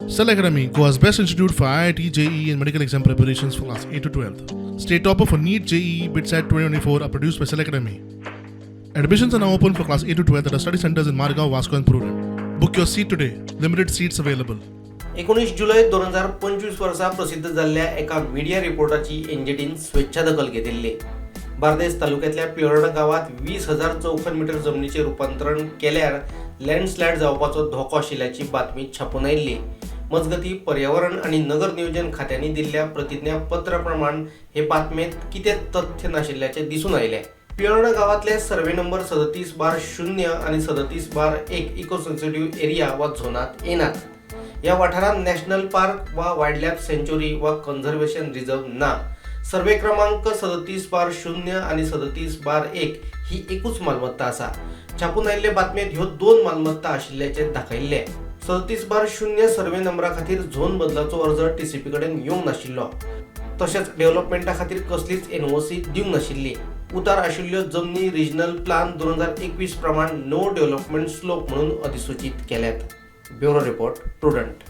Cell Academy, Goa's best institute for IIT, JEE, and medical exam preparations for class 8 to 12. State topper for NEET, JEE, BITSAT 2024 are produced by Cell Academy. Admissions are now open for class 8 to 12 at our study centers in Margao, Vasco, and Prudent. Book your seat today. Limited seats available. 19 जुलय 2025 वर्सा प्रसिद्ध जाल्ल्या एका media रिपोर्टाची एनजीटीन स्वेच्छा दखल घेतिल्ली. बार्देस तालुक्यांतल्या पिळर्ण गांवांत 20,000 चौखण metre जमनीचें रुपांतरण केल्यार लँडस्लायड जावपाचो धोको आशिल्ल्याची बातमी छापून आयिल्ली. मजगतीं, पर्यावरण आनी नगर नियोजन खात्यांनी दिल्ल्या प्रतिज्ञापत्रा प्रमाण हे बातमेंत कितें तथ्य नाशिल्ल्याचें दिसून आयलें. पिळर्ण गांवांतले सर्वे नंबर 37/0 आनी 37/1 इको सेन्सिटिव्ह एरिया वा झोनांत येनात. ह्या वाठारांत नॅशनल पार्क वा वायल्ड लायफ सँच्युरी वा कन्झर्वेशन रिझर्व ना. सर्वे क्रमांक 37/0 आनी 37/1 ही एकूच मालमत्ता आसा. छापून आयिल्ले बातमेंत ह्यो दोन मालमत्ता आशिल्ल्याचें दाखयिल्लें. 37/0 सर्वे नंबरा खातीर झोन बदलाचो अर्ज टीसीपी कडेन येवंक नाशिल्लो. तशेंच डेव्हलपमेंटा खातीर कसलीच एनओसी दिवंक नाशिल्ली. उतार आशिल्ल्यो जमनी रिजनल प्लान 2021 प्रमाण नो डेव्हलपमेंट स्लोप म्हणून अधिसूचीत केल्यात. Bureau report, Prudent.